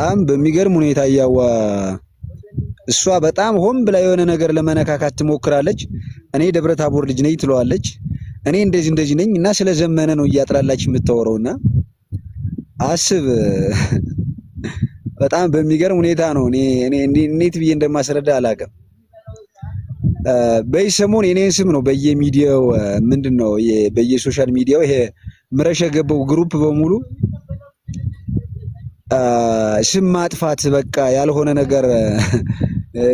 በጣም በሚገርም ሁኔታ እሷ በጣም ሆን ብላ የሆነ ነገር ለመነካካት ትሞክራለች። እኔ ደብረ ታቦር ልጅ ነኝ ትለዋለች። እኔ እንደዚህ እንደዚህ ነኝ እና ስለ ዘመነ ነው እያጥላላች የምታወራውና አስብ፣ በጣም በሚገርም ሁኔታ ነው። እኔ እኔ እንዴት ብዬ እንደማስረዳ አላውቅም። በዚህ ሰሞን የኔን ስም ነው በየሚዲያው፣ ምንድን ነው፣ በየ social media ው ይሄ ምረሽ የገባው group በሙሉ ስም ማጥፋት፣ በቃ ያልሆነ ነገር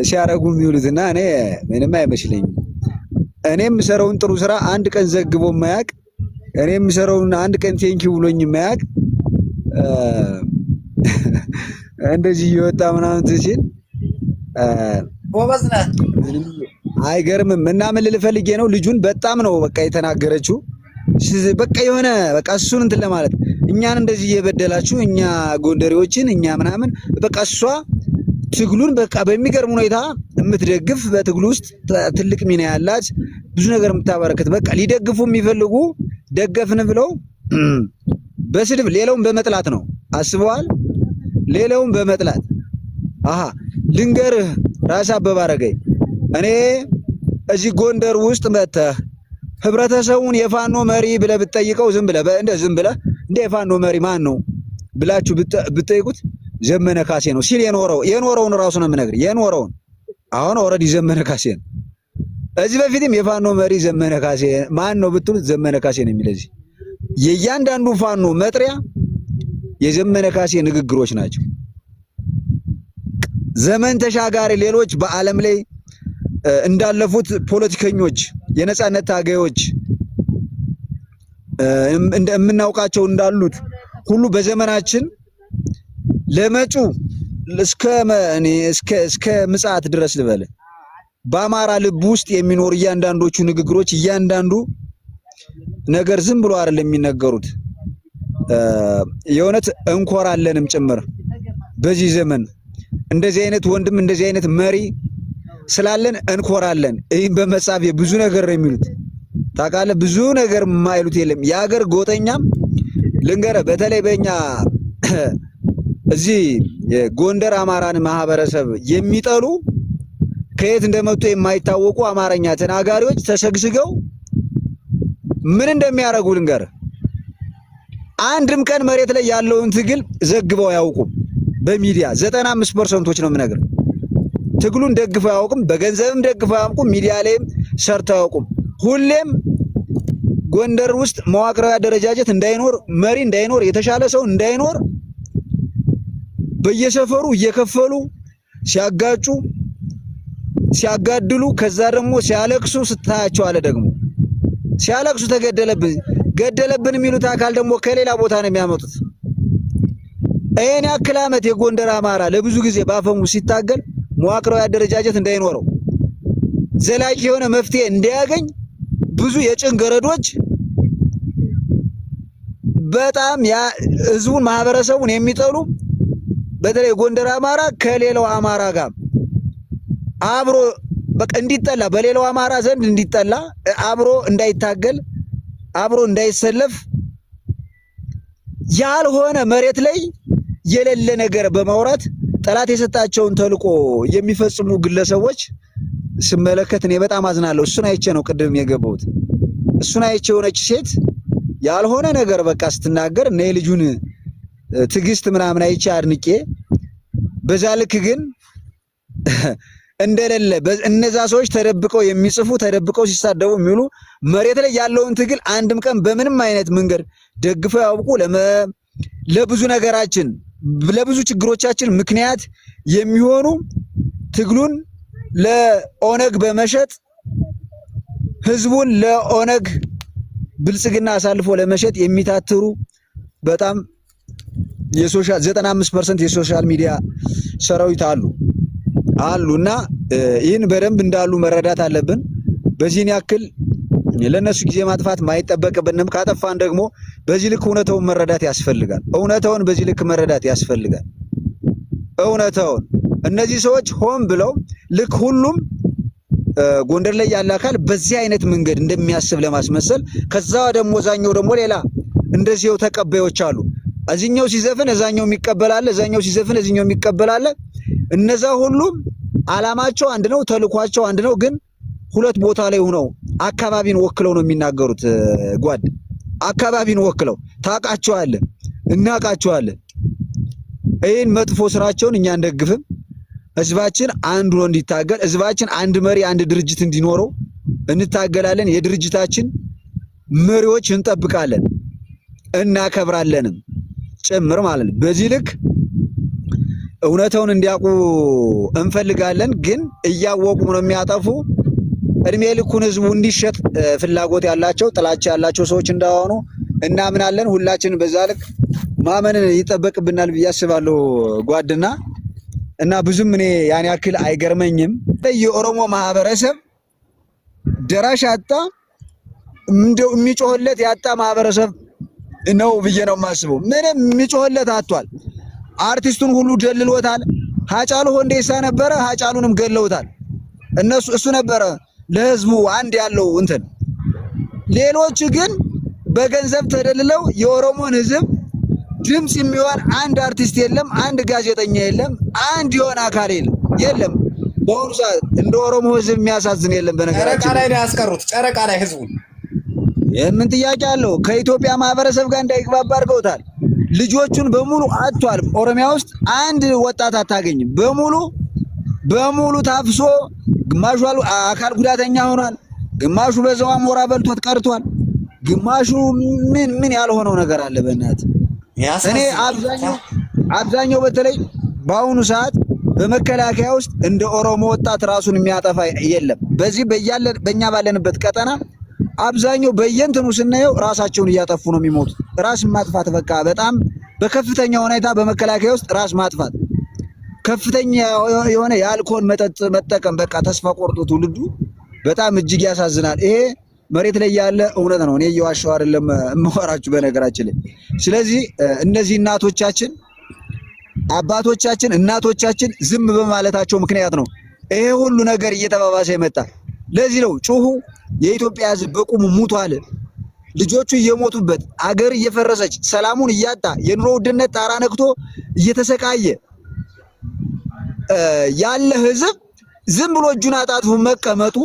ሲያረጉ የሚውሉት። እና እኔ ምንም አይመስለኝም። እኔ የምሰራውን ጥሩ ስራ አንድ ቀን ዘግቦ የማያውቅ፣ እኔ የምሰራውን አንድ ቀን thank you ብሎኝ የማያውቅ እንደዚህ እየወጣ ምናምን ሲል ጎበዝ ነህ። ምንም አይገርምም። እና ምን ልል ፈልጌ ነው፣ ልጁን በጣም ነው በቃ የተናገረችው። በቃ የሆነ በቃ እሱን እንትን ለማለት፣ እኛን እንደዚህ እየበደላችሁ፣ እኛ ጎንደሬዎችን፣ እኛ ምናምን፣ በቃ እሷ ትግሉን በቃ በሚገርም ሁኔታ የምትደግፍ፣ በትግሉ ውስጥ ትልቅ ሚና ያላት፣ ብዙ ነገር የምታበረክት፣ በቃ ሊደግፉ የሚፈልጉ ደገፍን ብለው በስድብ ሌላውን በመጥላት ነው። አስበዋል። ሌላውን በመጥላት። አሃ፣ ልንገርህ ራስ አበበ አረጋይ፣ እኔ እዚህ ጎንደር ውስጥ መጥተህ ህብረተሰቡን የፋኖ መሪ ብለህ ብትጠይቀው፣ ዝም ብለህ እንደ ዝም ብለህ እንደ የፋኖ መሪ ማን ነው ብላችሁ ብትጠይቁት ዘመነ ካሴ ነው ሲል የኖረውን ራሱ ነው የምነግርህ። የኖረውን አሁን already ዘመነ ካሴ ነው። እዚህ በፊትም የፋኖ መሪ ዘመነ ካሴ ማን ነው ብትሉት ዘመነ ካሴ ነው የሚል። እዚህ የእያንዳንዱ ፋኖ መጥሪያ የዘመነ ካሴ ንግግሮች ናቸው። ዘመን ተሻጋሪ፣ ሌሎች በዓለም ላይ እንዳለፉት ፖለቲከኞች፣ የነጻነት ታጋዮች እንደምናውቃቸው እንዳሉት ሁሉ በዘመናችን ለመጪው እስከ እኔ እስከ ምጽአት ድረስ ልበል በአማራ ልብ ውስጥ የሚኖር እያንዳንዶቹ ንግግሮች፣ እያንዳንዱ ነገር ዝም ብሎ አይደለም የሚነገሩት። የእውነት እንኮራለንም ጭምር፣ በዚህ ዘመን እንደዚህ አይነት ወንድም፣ እንደዚህ አይነት መሪ ስላለን እንኮራለን። ይህም በመጻፍ ብዙ ነገር ነው የሚሉት፣ ታውቃለህ። ብዙ ነገር የማይሉት የለም። የሀገር ጎጠኛም ልንገርህ፣ በተለይ በእኛ እዚህ የጎንደር አማራን ማህበረሰብ የሚጠሉ፣ ከየት እንደመጡ የማይታወቁ አማርኛ ተናጋሪዎች ተሰግስገው ምን እንደሚያደርጉ ልንገርህ። አንድም ቀን መሬት ላይ ያለውን ትግል ዘግበው አያውቁም። በሚዲያ 95%ቶች ነው የምነግርህ። ትግሉን ደግፈው አያውቁም። በገንዘብም ደግፈው አያውቁም። ሚዲያ ላይም ሰርተው አያውቁም። ሁሌም ጎንደር ውስጥ መዋቅራዊ አደረጃጀት እንዳይኖር፣ መሪ እንዳይኖር፣ የተሻለ ሰው እንዳይኖር በየሰፈሩ እየከፈሉ ሲያጋጩ፣ ሲያጋድሉ፣ ከዛ ደግሞ ሲያለቅሱ ስታያቸው አለ፣ ደግሞ ሲያለቅሱ ተገደለብን ገደለብን የሚሉት አካል ደግሞ ከሌላ ቦታ ነው የሚያመጡት። ይሄን ያክል ዓመት የጎንደር አማራ ለብዙ ጊዜ ባፈሙ ሲታገል መዋቅራዊ አደረጃጀት እንዳይኖረው፣ ዘላቂ የሆነ መፍትሄ እንዳያገኝ ብዙ የጭን ገረዶች፣ በጣም ያ ህዝቡን ማህበረሰቡን የሚጠሉ፣ በተለይ ጎንደር አማራ ከሌላው አማራ ጋር አብሮ በቃ እንዲጠላ፣ በሌላው አማራ ዘንድ እንዲጠላ፣ አብሮ እንዳይታገል፣ አብሮ እንዳይሰለፍ ያልሆነ መሬት ላይ የሌለ ነገር በማውራት ጠላት የሰጣቸውን ተልዕኮ የሚፈጽሙ ግለሰቦች ስመለከት እኔ በጣም አዝናለሁ። እሱን አይቼ ነው ቅድም የገባሁት። እሱን አይቼ የሆነች ሴት ያልሆነ ነገር በቃ ስትናገር እና የልጁን ትዕግስት ምናምን አይቼ አድንቄ፣ በዛ ልክ ግን እንደሌለ፣ እነዛ ሰዎች ተደብቀው የሚጽፉ፣ ተደብቀው ሲሳደቡ የሚውሉ፣ መሬት ላይ ያለውን ትግል አንድም ቀን በምንም አይነት መንገድ ደግፈው ያውቁ፣ ለብዙ ነገራችን፣ ለብዙ ችግሮቻችን ምክንያት የሚሆኑ፣ ትግሉን ለኦነግ በመሸጥ፣ ህዝቡን ለኦነግ ብልጽግና አሳልፎ ለመሸጥ የሚታትሩ በጣም የ social 95% የ social media ሰራዊት አሉ እና ይህን በደንብ እንዳሉ መረዳት አለብን። በዚህን ያክል ለእነሱ ጊዜ ማጥፋት ማይጠበቅብንም፣ ካጠፋን ደግሞ በዚህ ልክ እውነታውን መረዳት ያስፈልጋል። እውነታውን በዚህ ልክ መረዳት ያስፈልጋል። እውነታውን እነዚህ ሰዎች ሆን ብለው ልክ ሁሉም ጎንደር ላይ ያለ አካል በዚህ አይነት መንገድ እንደሚያስብ ለማስመሰል፣ ከዛ ደግሞ ዛኛው ደግሞ ሌላ እንደዚህው ተቀባዮች አሉ። እዚህኛው ሲዘፍን እዛኛው የሚቀበል አለ፣ እዛኛው ሲዘፍን እዚህኛው የሚቀበል አለ። እነዛ ሁሉም አላማቸው አንድ ነው፣ ተልኳቸው አንድ ነው። ግን ሁለት ቦታ ላይ ሆነው አካባቢን ወክለው ነው የሚናገሩት። ጓድ አካባቢን ወክለው ታውቃቸዋለህ፣ እናውቃቸዋለን። ይህን መጥፎ ስራቸውን እኛ አንደግፍም። ህዝባችን አንድ ሆኖ እንዲታገል፣ ህዝባችን አንድ መሪ፣ አንድ ድርጅት እንዲኖረው እንታገላለን። የድርጅታችን መሪዎች እንጠብቃለን፣ እናከብራለንም ጭምር ማለት ነው። በዚህ ልክ እውነታውን እንዲያውቁ እንፈልጋለን። ግን እያወቁ ነው የሚያጠፉ። እድሜ ልኩን ህዝቡ እንዲሸጥ ፍላጎት ያላቸው ጥላቻ ያላቸው ሰዎች እንዳሆኑ እናምናለን። ሁላችንም በዛ ልክ ማመንን ይጠበቅብናል ብዬ አስባለሁ ጓድና እና ብዙም እኔ ያን ያክል አይገርመኝም። የኦሮሞ ማህበረሰብ ደራሽ አጣ፣ እንደው የሚጮህለት ያጣ ማህበረሰብ ነው ብዬ ነው የማስበው። ምንም የሚጮህለት አጥቷል። አርቲስቱን ሁሉ ደልሎታል። ሀጫሉ ሁንዴሳ ነበረ፣ ሀጫሉንም ገለውታል። እነሱ እሱ ነበረ ለህዝቡ አንድ ያለው እንትን። ሌሎች ግን በገንዘብ ተደልለው የኦሮሞን ህዝብ ድምፅ የሚሆን አንድ አርቲስት የለም፣ አንድ ጋዜጠኛ የለም፣ አንድ የሆነ አካል የለም። በአሁኑ ሰዓት እንደ ኦሮሞ ህዝብ የሚያሳዝን የለም። ጨረቃ በነገራችን ላይ ነው ያስቀሩት። ጨረቃ ላይ ህዝቡን የምን ጥያቄ አለው? ከኢትዮጵያ ማህበረሰብ ጋር እንዳይግባባ አድርገውታል። ልጆቹን በሙሉ አጥቷል። ኦሮሚያ ውስጥ አንድ ወጣት አታገኝም። በሙሉ በሙሉ ታፍሶ ግማሹ አካል ጉዳተኛ ሆኗል። ግማሹ በዛው አሞራ በልቶት ቀርቷል። ግማሹ ምን ምን ያልሆነው ነገር አለ። በእናትህ እኔ ያሳዝናል። አብዛኛው በተለይ በአሁኑ ሰዓት በመከላከያ ውስጥ እንደ ኦሮሞ ወጣት ራሱን የሚያጠፋ የለም። በዚህ በያለ በእኛ ባለንበት ቀጠና አብዛኛው በየእንትኑ ስናየው ራሳቸውን እያጠፉ ነው የሚሞቱት። ራስ ማጥፋት በቃ በጣም በከፍተኛ ሁኔታ በመከላከያ ውስጥ ራስ ማጥፋት፣ ከፍተኛ የሆነ የአልኮል መጠጥ መጠቀም፣ በቃ ተስፋ ቆርጦ ትውልዱ በጣም እጅግ ያሳዝናል። ይሄ መሬት ላይ ያለ እውነት ነው። እኔ እየዋሸሁ አይደለም የማወራችሁ በነገራችን ላይ። ስለዚህ እነዚህ እናቶቻችን፣ አባቶቻችን፣ እናቶቻችን ዝም በማለታቸው ምክንያት ነው ይሄ ሁሉ ነገር እየተባባሰ የመጣ። ለዚህ ነው ጩሁ፣ የኢትዮጵያ ሕዝብ በቁሙ ሙቷል። ልጆቹ እየሞቱበት፣ አገር እየፈረሰች፣ ሰላሙን እያጣ፣ የኑሮ ውድነት ጣራ ነክቶ እየተሰቃየ ያለ ሕዝብ ዝም ብሎ እጁን አጣጥፎ መቀመጡ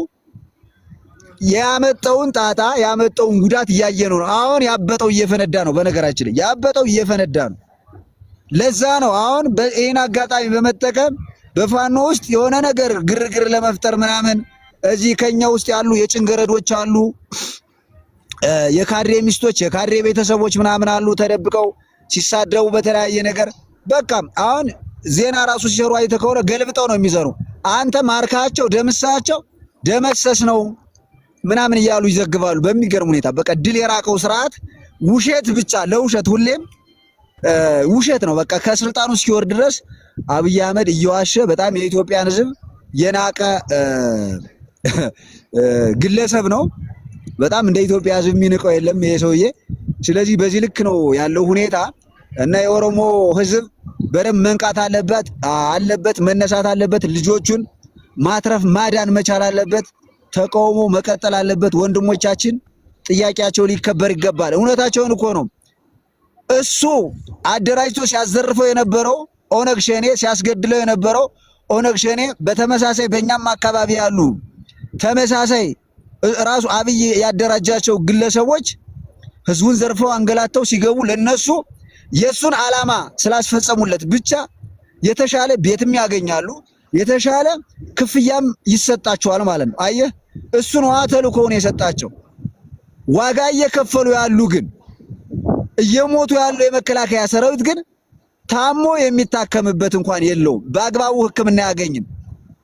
ያመጣውን ጣጣ ያመጣውን ጉዳት እያየ ነው። አሁን ያበጠው እየፈነዳ ነው። በነገራችን ላይ ያበጠው እየፈነዳ ነው። ለዛ ነው አሁን ይህን አጋጣሚ በመጠቀም በፋኖ ውስጥ የሆነ ነገር ግርግር ለመፍጠር ምናምን እዚህ ከኛ ውስጥ ያሉ የጭንገረዶች አሉ፣ የካድሬ ሚስቶች፣ የካድሬ ቤተሰቦች ምናምን አሉ ተደብቀው ሲሳደቡ በተለያየ ነገር። በቃ አሁን ዜና ራሱ ሲሰሩ አይተህ ከሆነ ገልብጠው ነው የሚሰሩ። አንተ ማርካቸው፣ ደምሳቸው፣ ደመሰስ ነው ምናምን እያሉ ይዘግባሉ። በሚገርም ሁኔታ በቃ ድል የራቀው ስርዓት ውሸት ብቻ ለውሸት ሁሌም ውሸት ነው። በቃ ከስልጣኑ እስኪወርድ ድረስ አብይ አህመድ እየዋሸ በጣም የኢትዮጵያን ሕዝብ የናቀ ግለሰብ ነው። በጣም እንደ ኢትዮጵያ ሕዝብ የሚንቀው የለም ይሄ ሰውዬ። ስለዚህ በዚህ ልክ ነው ያለው ሁኔታ እና የኦሮሞ ሕዝብ በደንብ መንቃት አለበት፣ መነሳት አለበት። ልጆቹን ማትረፍ ማዳን መቻል አለበት። ተቃውሞ መቀጠል አለበት። ወንድሞቻችን ጥያቄያቸው ሊከበር ይገባል። እውነታቸውን እኮ ነው። እሱ አደራጅቶ ሲያዘርፈው የነበረው ኦነግ ሸኔ፣ ሲያስገድለው የነበረው ኦነግ ሸኔ፣ በተመሳሳይ በእኛም አካባቢ ያሉ ተመሳሳይ ራሱ አብይ ያደራጃቸው ግለሰቦች ህዝቡን ዘርፈው አንገላተው ሲገቡ ለነሱ የእሱን ዓላማ ስላስፈጸሙለት ብቻ የተሻለ ቤትም ያገኛሉ፣ የተሻለ ክፍያም ይሰጣቸዋል ማለት ነው። አየህ፣ እሱን ውሃ ተልእኮውን የሰጣቸው ዋጋ እየከፈሉ ያሉ ግን እየሞቱ ያለው የመከላከያ ሰራዊት ግን ታሞ የሚታከምበት እንኳን የለውም። በአግባቡ ሕክምና አያገኝም።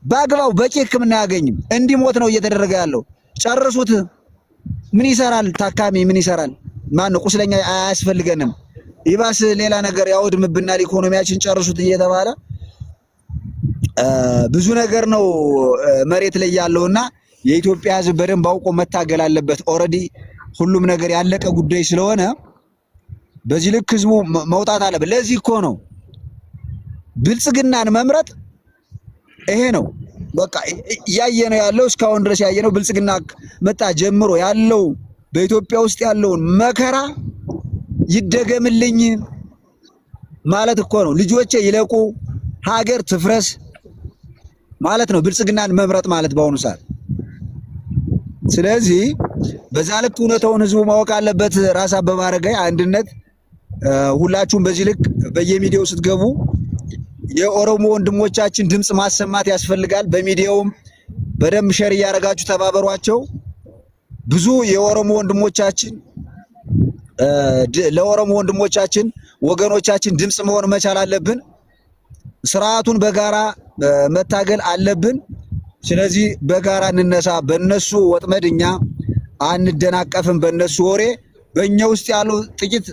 በአግባቡ በቂ ሕክምና አያገኝም። እንዲሞት ነው እየተደረገ ያለው። ጨርሱት። ምን ይሰራል? ታካሚ ምን ይሰራል? ማን ነው? ቁስለኛ አያስፈልገንም። ይባስ ሌላ ነገር ያወድምብናል ኢኮኖሚያችን። ጨርሱት እየተባለ ብዙ ነገር ነው መሬት ላይ ያለውና የኢትዮጵያ ሕዝብ በደንብ አውቆ መታገል አለበት። Already ሁሉም ነገር ያለቀ ጉዳይ ስለሆነ በዚህ ልክ ህዝቡ መውጣት አለበት። ለዚህ እኮ ነው ብልጽግናን መምረጥ ይሄ ነው። በቃ እያየ ነው ያለው እስካሁን ድረስ ያየ ነው። ብልጽግና መጣ ጀምሮ ያለው በኢትዮጵያ ውስጥ ያለውን መከራ ይደገምልኝ፣ ማለት እኮ ነው። ልጆቼ ይለቁ፣ ሀገር ትፍረስ ማለት ነው ብልጽግናን መምረጥ ማለት በአሁኑ ሰዓት። ስለዚህ በዛ ልክ እውነታውን ህዝቡ ማወቅ አለበት። ራስ አበበ አረጋይ አንድነት፣ ሁላችሁም በዚህ ልክ በየሚዲያው ስትገቡ የኦሮሞ ወንድሞቻችን ድምፅ ማሰማት ያስፈልጋል። በሚዲያውም በደንብ share እያደረጋችሁ ተባበሯቸው። ብዙ የኦሮሞ ወንድሞቻችን ለኦሮሞ ወንድሞቻችን ወገኖቻችን ድምፅ መሆን መቻል አለብን። ስርዓቱን በጋራ መታገል አለብን። ስለዚህ በጋራ እንነሳ። በነሱ ወጥመድ እኛ አንደናቀፍም። በነሱ ወሬ በእኛ ውስጥ ያሉ ጥቂት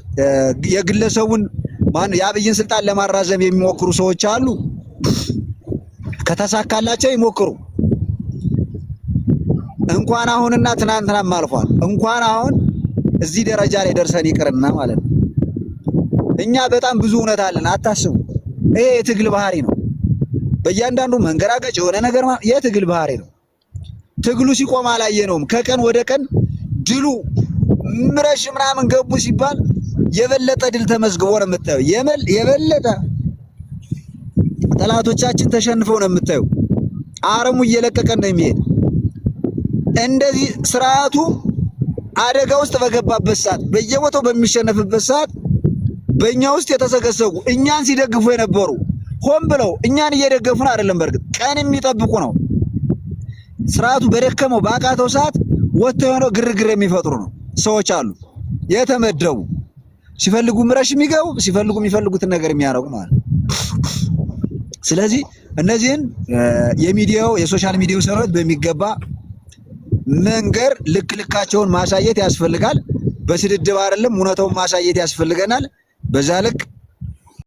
የግለሰቡን ማን የአብይን ስልጣን ለማራዘም የሚሞክሩ ሰዎች አሉ። ከተሳካላቸው ይሞክሩ። እንኳን አሁንና ትናንትናም አልፏል። እንኳን አሁን እዚህ ደረጃ ላይ ደርሰን ይቅርና ማለት ነው። እኛ በጣም ብዙ እውነት አለን፣ አታስቡ። ይሄ የትግል ባህሪ ነው። በእያንዳንዱ መንገራገጭ የሆነ ነገር የትግል ባህሪ ነው። ትግሉ ሲቆም አላየነውም። ከቀን ወደ ቀን ድሉ ምረሽ ምናምን ገቡ ሲባል የበለጠ ድል ተመዝግቦ ነው የምታየው። የበለጠ ጠላቶቻችን ተሸንፈው ነው የምታየው። አረሙ እየለቀቀን ነው የሚሄድ። እንደዚህ ስርዓቱ አደጋ ውስጥ በገባበት ሰዓት፣ በየቦታው በሚሸነፍበት ሰዓት በእኛ ውስጥ የተሰገሰጉ እኛን ሲደግፉ የነበሩ ሆን ብለው እኛን እየደገፉን አይደለም። በእርግጥ ቀን የሚጠብቁ ነው። ስርዓቱ በደከመው በአቃተው ሰዓት ወጥተው የሆነው ግርግር የሚፈጥሩ ነው ሰዎች አሉ የተመደቡ ሲፈልጉ ምረሽ የሚገቡ ሲፈልጉ የሚፈልጉትን ነገር የሚያደርጉ ማለት ነው። ስለዚህ እነዚህን የሚዲያው የ social media ው ሰራዊት በሚገባ መንገር ልክ ልካቸውን ማሳየት ያስፈልጋል። በስድድብ አይደለም፣ እውነታውን ማሳየት ያስፈልገናል። በዛ ልክ